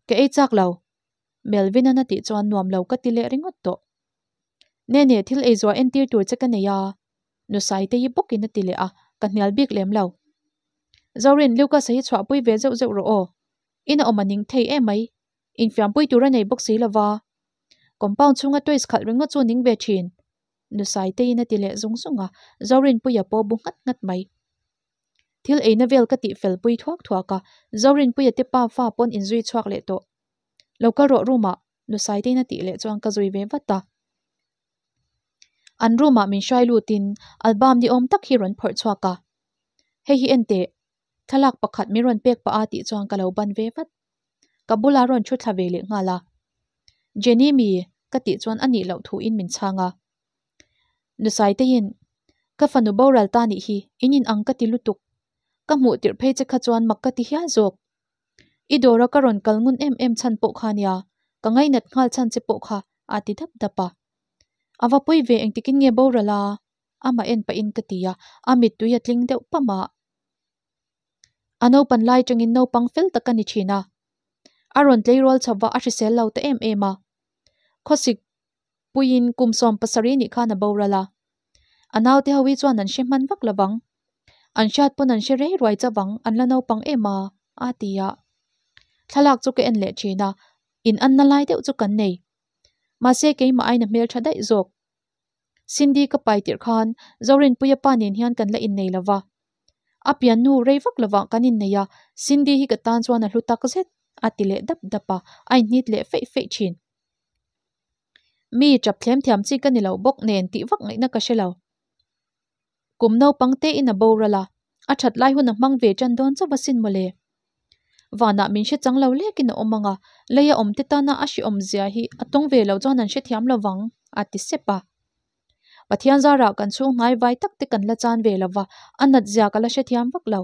Ka ei chak lo. Melvin-an a tih chuan nuam lo ka ti leh ringawt tawh. Nene thil ei zuah entir tur che ka nei a Nusaitei bawkin a ti leh a, ka hnial bik lem lo. Zorin, Lucas-a hi chhuahpui ve zeuh zeuh rawh aw. In a awm a ning thei emai. Infiampui tur a nei bawk si lova. Compound chhunga toys khalh ringawt chu ning ve thin. Nusaiteiin a ti leh zung zung a, Zorinpuia pawh bu nghat nghat mai. Thil eina vel ka tih fel pui thuak thuak a, Zorinpuia te pa fa pawn inzui chhuak leh tawh. Lo kal rawh room ah, Nusaiteiin a tih leh chuan ka zui ve vat a. An room ah min hruai lutin album ni awm tak hi rawn phawrh chhuak a. Hei hi en teh, thlalak pakhat min rawn pek pah a tih chuan ka lo ban ve vat. Ka bula rawn thu thla ve leh nghal a. Jenny mi ka tih chuan a nih loh thuin min chhang a. Nusaiteiin, Ka fanu boral ta nih hi, in in ang ka ti lutuk. Ka hmuh tirh phei che kha chuan mak ka ti hial zawk. I dawra ka rawn kal ngun em em chhan pawh kha nia, ka ngainat nghal chhan che pawh kha a ti dap dap a. A va pawi ve engtikin nge boral a? Amah en pahin ka ti a, a mittui a tling deuh pam a. A naupan lai tangin naupang fel tak a ni thin a. A rawn tleirawl chho va a hrisel lo ta em em a. Khawsik puiin kum 70 nih khan a boral a. A naute ho hi chuan an hre hman vak lovang. An hriat pawn an hre rei ruai chavang an la naupang em a, a ti a. Thlalak chu ka en leh thin a, in anna lai deuh chu kan nei. Mahse keimah aina hmeltha daih zawk. Cindy ka pai tirh khan Zorinpuia pa nen hian kan la innei lo va. A pian nu rei vak lovah kan innei a, Cindy hi ka tan chuan a hlu tak zet, a ti leh dap dap a, a inhnit leh feih feih thin. Mi tap thlem thiam chi ka ni lo bawk nen tih vak ngaihna ka hre lo. Kum naupang te in a boral a, a that lai hun a hmang ve tan dawn chauh asin mawle. Vanah min hre chang lo lekin a awm ang a, lei a awm te tana a hrehawm zia hi a tawng ve lo chuan an hrethiam lo vang, a ti sep a. Pathian zarah kan chhung hnai vai tak te kan la chan ve lo va, a nat zia ka la hrethiam vak lo.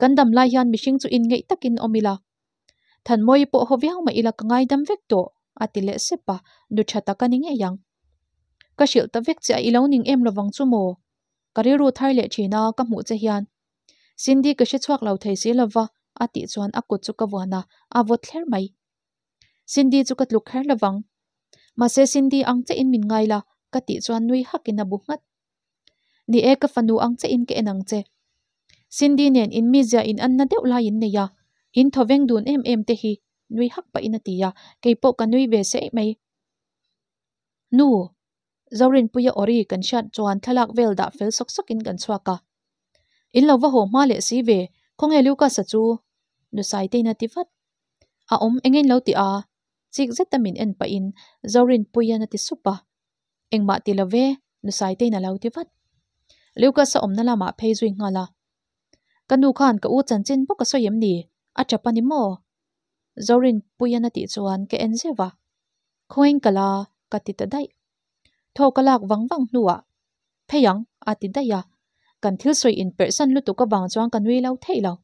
Kan dam lai hian mihring chu inngeih takin awm ila. Thanmawi pawh haw viau mah ila ka ngaidam vek tawh, a ti leh sep a, nu tha tak a ni ngei ang. Ka hrilh ta vek che a i lo ning em lovang chu maw? Ka rilru thar leh thin a, ka hmuh che hian. Cindy ka hre chhuak lo thei si lova, a tih chuan a kut chu ka vuan a, a vawt thler mai. Cindy chu ka tluk kher lovang. Mahse Cindy ang che in min ngai la ka tih chuan nui hakin a bu nghat. Ni e ka fanu ang che in ka en ang che. Cindy nen in mizia in anna deuh lai in nei a, in thaw veng dun em em te hi nui hak pahin a ti a, keipawh ka nui ve seih mai. Nu, Zorinpuia awri kan hriat chuan thlalak vel dah fel sawk sawkin kan chhuak a. In lo va haw hma leh si ve, khawnge Lucas-a chu? Nusaitein a ti vat. A awm eng in lo ti a? Chik zeta min en pahin Zorinpuia'n a ti sup a. Engmah ti lo ve, Nusaitein a lo ti vat. Lucas-a awmna lamah phei zui nghal a. Ka nu khan ka u chanchin bawk a sawi em ni? A tap a ni maw? Zorinpuia'n a tih chuan ka en zeuh a. Khawiin ka la ka ti ta daih. Thaw ka lak vang vang hnuah phei ang a ti daih a, kan thil sawi inperhsan lutuk avang chuan ka nui lo theih lo.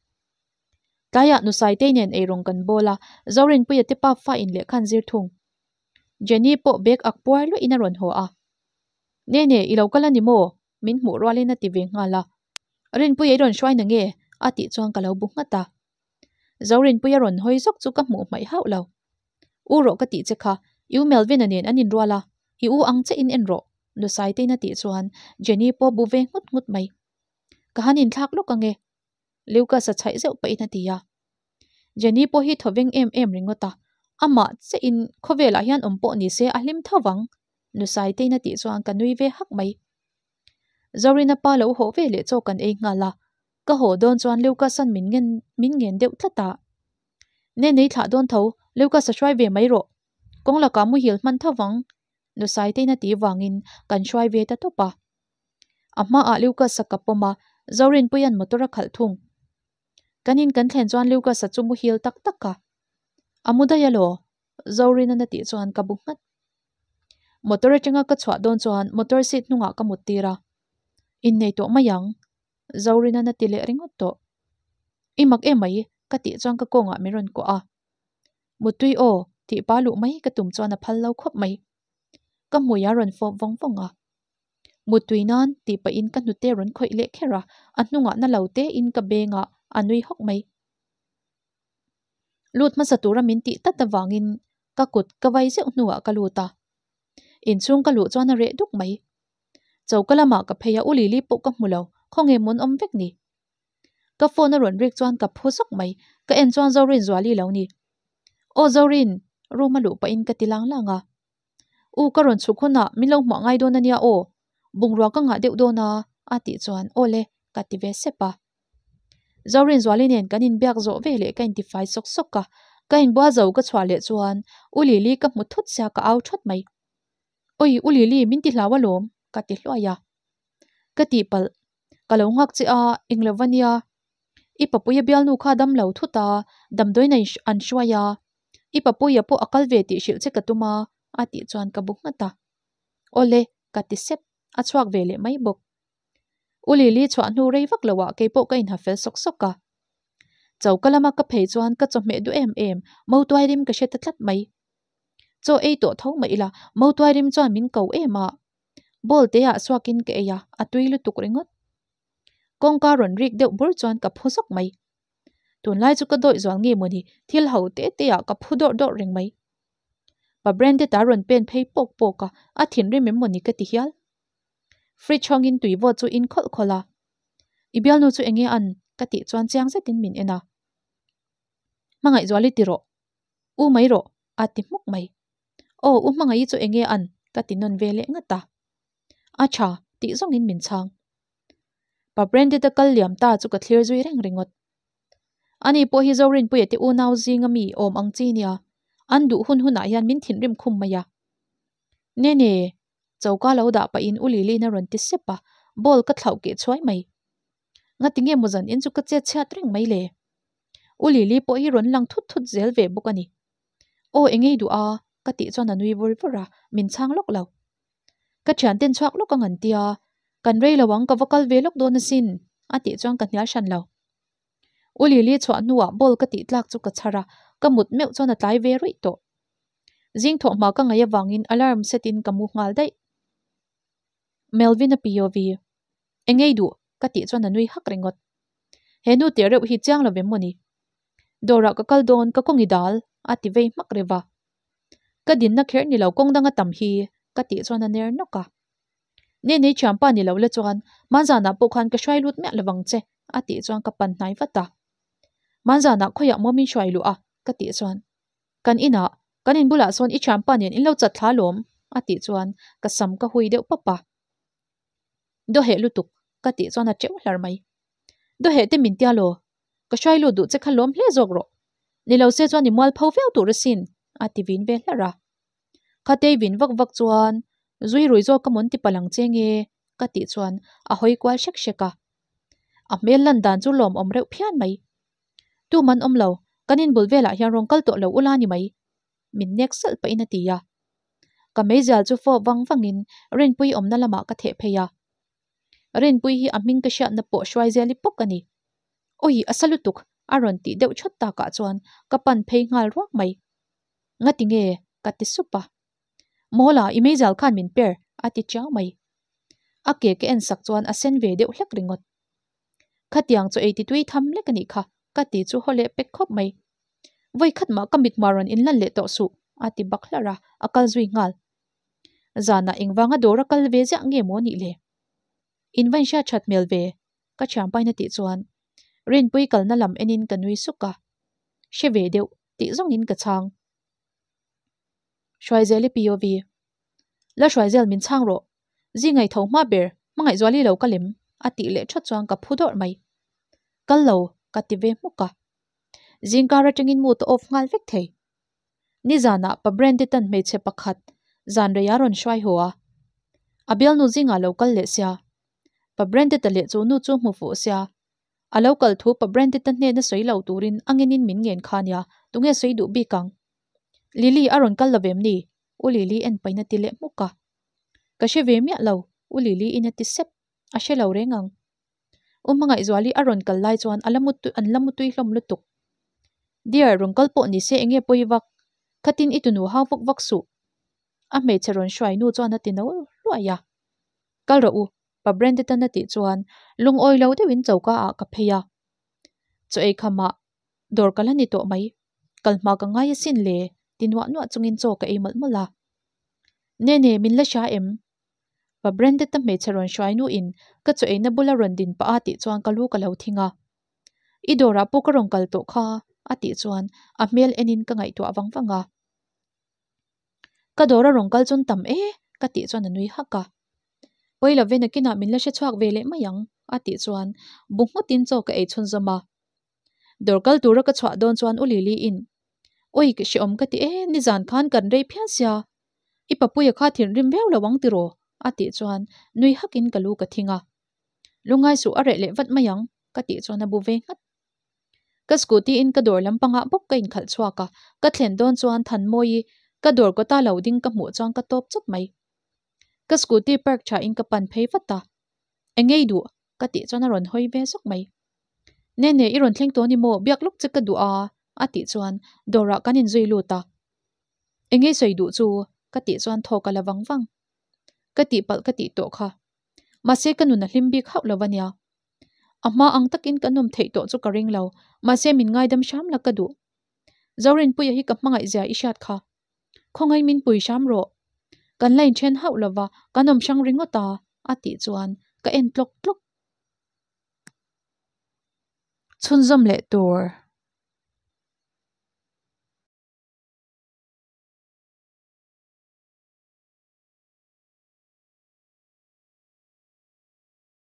Tlaiah Nusaitei nen eirawng kan bawl a, Zorinpuia te pa fa in lehkha an zir thung. Jenny pawh bag ak puar luahin a rawn haw a. Nene, i lo kal a ni maw? Min hmuh rualin a ti ve nghal a. Rinpuia i rawn hruai na nge? a tih chuan ka lo bu nghat a. Zorinpuia rawn hawi zawk chu ka hmuh hmaih hauh lo. U rawh ka tih che kha, i u Melvin-a nen an inrual a, i u ang che in en rawh, Nusaitein a tih chuan Jenny pawh bu ve nghut nghut mai. Ka han inthlak lawk ange, Lucas-a chhaih zeuh pahin a ti a. Jenny pawh hi thawveng em em ringawt a, amah che in khawvelah hian awm pawh ni se a hlim tho vang, Nusaitein a tih chuan ka nui ve hak mai. Zorina pa lo haw ve leh chaw kan ei nghal a, ka haw dawn chuan Lucas-a'n min ngen min ngen deuh tlat a. Ne nei thlah dawn tho, Lucas-a hruai ve mai rawh. Kawng lakah muhil hman tho vang, Nusaitein a tih vangin kan hruai ve ta tawp a. A hmaah Lucas-a ka pawm a, Zorinpuia'n motor a khalh thung. Kan in kan thlen chuan Lucas-a chu muhil tak tak a. A mu daih alaw? Zorina'n a tih chuan ka bu nghat. Motor atanga ka chhuah dawn chuan motor seat hnungah ka mut tir a. Innei tawh mai ang. Zorina'n a ti leh ringawt tawh. I mak em mai ka tih chuan ka kawngah min rawn kuah a. Muttui aw tih pa luh mai ka tum chuan a phal lo khawp mai. Ka hmui a rawn fawp vawng vawng a. Muttui nan tih pahin ka hnute rawn khawih leh kher a, a hnungah na lo te in ka bengah a nui hawk mai. Lut hmasa tura min tih tlat avangin ka kut ka vai zeuh hnuah ka lut a. Inchhung ka luh chuan a reh duk mai. Choka lamah ka phei a, U Lili pawh ka hmu lo, khawnge mun awm vek ni. Ka phone a rawn rik chuan ka phu zawk mai, ka en chuan Zorin Zuali lo ni. Aw Zorin, room a luh pahin ka ti lang lang a. U ka rawn chhuk hunah min lo hmuah ngai dawn ania aw, bungrua ka ngah deuh dawn a a tih chuan aw le ka ti ve sep a. Zorin Zuali nen kan inbiak zawh ve leh ka intifai sawk sawk a, ka inbual zo ka chhuah leh chuan U Lili ka hmu thut sia ka au thawt mai. Awi U Lili min ti hlau alawm ka ti hluai a. Ka tihpalh ka lo nghak che a englo va nia i papuia bialnu kha dam lo thut a damdawiin an hruai a i papuia pawh a kal ve tih hrilh che ka tum a a tih chuan ka bu nghat a awle ka ti sep a chhuak ve leh mai bawk U Lili chhuah hnu rei vak loah keipawh ka inha fel sawk sawk a choka lama ka phei chuan ka chawhmeh duh em em motuai rim ka hre ta tlat mai chaw ei tawh tho mah ila motuai rim chuan min ko em a. Bowl te ah suakin ka ei a, a tui lutuk ringawt. Kawngka rawn rik deuh bur chuan ka phu zawk mai. Tunlai chu ka dawih zual nge mawni, thil ho te te ah ka phu dawrh dawrh reng mai. Pa Branded-a rawn pen phei pawk pawk a, a thinrim em mawni ka ti hial. Fridge hawngin tui vawt chu in khawlh khawlh a. I bialnu chu enge an? ka tih chuan chiang zetin min en a. Hmangaih zuali ti rawh. U mai rawh, a ti hmuk mai. Aw, u hmangaih chu enge an? ka ti nawn ve leh ngat a. A tha, tih zawngin min chhang. Pa Branded-a kal liam ta chu ka thlir zui reng ringawt. Ani pawh hi Zorinpuia te unau zinga mi awm ang chi nia, an duh hun hunah hian min thinrim khum mai a. Nene, choka lo dah pahin u Lili'n a rawn ti sep a, bowl ka thlauh keh chhuai mai. Ngati nge maw zan in chu ka chet chhiat reng mai le? U Lili pawh hi rawn lang thut thut zel ve bawk a ni. Aw engei duh a? ka tih chuan a nui vur vur a, min chhang lawk lo. Ka thian ten chhuak lawk ang an tia, kan rei lo ang ka va kal ve lawk dawn asin a tih chuan ka hnial hran lo. U Lili chhuah hnuah bowl ka tih tlak chu ka chhar a, ka mut meuh chuan a tlai ve ruih tawh. Zing thawh hma ka ngaih avangin alarm set in ka mu nghal daih. Melvin a POV. Engei duh? ka tih chuan a nui hak ringawt. He nu teh reuh hi chiang lo ve maw ni? Dawrah ka kal dawn ka kawngi dal a ti vei hmak reuh va. Ka dinna kher ni lo kawng danga tam hi ka tih chuan a ner nawk a. Nenei thianpa ni lo la chuan Manzanah pawh khan ka hruai lut miah lovang che a tih chuan ka pan hnai vat a. Manzanah khawiah maw min hruai luh a ka tih chuan Kan inah, kan in bulah sawn i thianpa nen in lo chat thla lawm a tih chuan ka sam ka hui deuh pawp a. Dawheh lutuk ka tih chuan a teuh hlar mai. Dawheh te min tia law, ka hruai lut duh che kha lawm hle zawk rawh. Ni lo se chuan i mual pho viau tur asin a ti vin ve hlar a. Khatei vin vak vak chuan zui rui zawk ka mawn ti palang che nge ka tih chuan a hawi kual hrek hrek a. A hmel lan dan chu lawmawm reuh phian mai. Tu man awm lo, kan inbul velah hian rawn kal tawh lo ula ni mai. Min nek salh pahin a ti a. Ka meizial chu fawp vang vangin Rinpuii awmna lamah ka theh phei a. Rinpuii hi a hming ka hriatna pawh hruai zel i pawk a ni. Awi, a sa lutuk! a rawn tih deuh thawt takah chuan ka pan phei nghal ruak mai. Ngati nge? ka ti sup a. Mawla, i meizial khan min per! a ti chiang mai. A ke ka en sak chuan a sen ve deuh hlek ringawt. Khatiang chaw ei ti tui tham lek a nih kha, ka ti chu haw leh pek khawp mai. Vawi khat mah ka mit hmuah rawn inlan leh tawh suh, a ti bak hlarh a, a kal zui nghal. Zanah engvanga dawr a kal ve ziah nge maw nih le? In va inhriat that hmel ve, ka thianpain a tih chuan Rinpui kalna lam enin ka nui suk a, hre ve deuh tih zawngin ka chhang. Hruaizeli POV. La Hruaizel min chhang rawh, zingaih tho hma ber, hmangaihzuali lo ka lem a tih leh that chuan ka phu dawrh mai. Kal lo, ka ti ve hmuk a. Zingkar atangin mood a off nghal vek thei. Nizanah pa Branded-a'n hmeichhe pakhat zan rei a rawn hruai haw a. A bialnu zingah lo kal leh sia. Pa Branded-a leh chu nu chu hmu fuh sia. A lo kal thu pa Branded-a hnena sawi lo turin a ngenin min ngen kha nia, tunge sawi duh bik ang? Lily a rawn kal lo vem ni? U Lily en pain a ti leh hmuk a. Ka hre ve miah lo, U Lily-in a ti sep. A hre lo reng ang. U Hmangaihzuali a rawn kal lai chuan a la mutui an la mutui hlawm lutuk. Dear, rawn kal pawh ni se enge pawi vak? Khatin i tunu hau vak vak suh. A hmeichhe rawn hruai nu chuan a ti no hluai a. Kal rawh u, pa Branded-an a tih chuan lungawi lo deuhin choka ah ka phei a. Chaw ei khamah dawr ka la ni tawh mai. Kal hma ka ngai asin le ti nuah nuah chungin chaw ka ei mawlh mawlh a. Nene, min la hria em? Pa Branded-a hmeichhe rawn hruai nuin ka chaw eina bula rawn din pah a tih chuan ka lu ka lo thing a. I dawrah pawh ka rawn kal tawh kha a tih chuan a hmel enin ka ngaihtuah vang vang a. Ka dawr a rawn kal chuan tam e ka tih chuan a nui hak a. Pawi love nakinah min la hre chhuak ve leh mai ang a tih chuan bu nghutin chaw ka ei chhunzawm a. Dawr kal tura ka chhuah dawn chuan U Lili in Ui ka hreawm ka ti e, nizan khan kan rei phian sia, i papuia kha thinrim viau lo ang tiraw? a tih chuan nui hakin ka lu ka thing a. Lungai suh a reh leh vat mai ang ka tih chuan a bu ve nghat. Ka scooty in ka dawr lampangah bawk ka inkhalh chhuak a, ka thlen dawn chuan Thanmawi ka dawr kawta lo ding ka hmuh chuan ka tawp chawt mai. Ka scooty park tha in ka pan phei vat a, Engei duh? ka tih chuan a rawn hawi ve zawk mai. Nene i rawn thleng tawh ni maw biak lawk che ka duh a a tih chuan dawrah kan inzui lut a. Engei sawi duh chu ka tih chuan thaw ka la vang vang. Ka tihpalh ka tih tawh kha. Mahse ka nun a hlim bik hauh lo ania. A hma ang takin ka nawm theih tawh chu ka ring lo mahse min ngaidam hram la ka duh. Zorinpuia hi ka hmangaih zia i hriat kha. Khawngaih min pui hram rawh. Kan la inthen hauh lova kan awm hrang ringawt a a tih chuan ka en tlawk tlawk. Chhunzawm leh tur.